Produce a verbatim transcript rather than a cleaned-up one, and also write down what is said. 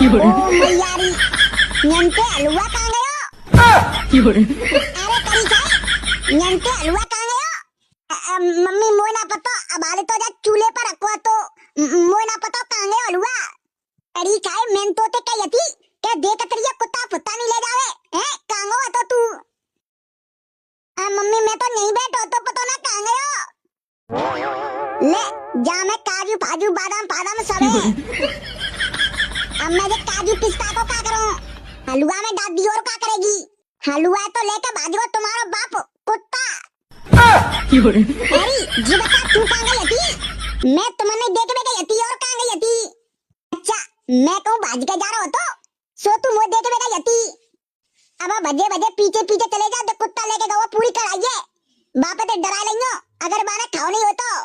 ओ मैयारी, न्यंते हलुआ कां गयो? अरे करी खाए, न्यंते हलुआ कां गयो? अ, अ, मम्मी मोय ना पतो, अब आले तो जा चूल्हे पर रखो तो, म-, मोय ना पतो कां गयो हलुआ। करी खाए, मेन तो ते कही थी, के देख तरिया कुत्ता फुत्ता नहीं ले जावे, हैं? कां गो तो तू? आ, मम्मी, मैं तो नहीं बैठो, तो पतो ना कां गयो। ले, जा मैं काजू फाजू, बादाम फादाम सबे। अब मैं जे काजू पिस्ता को का करूं? हलुआ में डाल दी और का करेगी? हलुआ तो लेके भाग गो तुम्हारा बाप कुत्ता। अरे, जी बता, तू कां गई थी? मैं तुमने देख में गई थी और कां गई थी? अच्छा, मैं कहूँ भाज के जा रहो तो? सो तू मोय देख में गई थी? अब भजे भजे पीछे पीछे चले जाओ, तो कुत्ता लेके गवा पूरी कढ़ाई है। बापे ते डरा लेंगे, अगर बाने खाओ नहीं हो तो।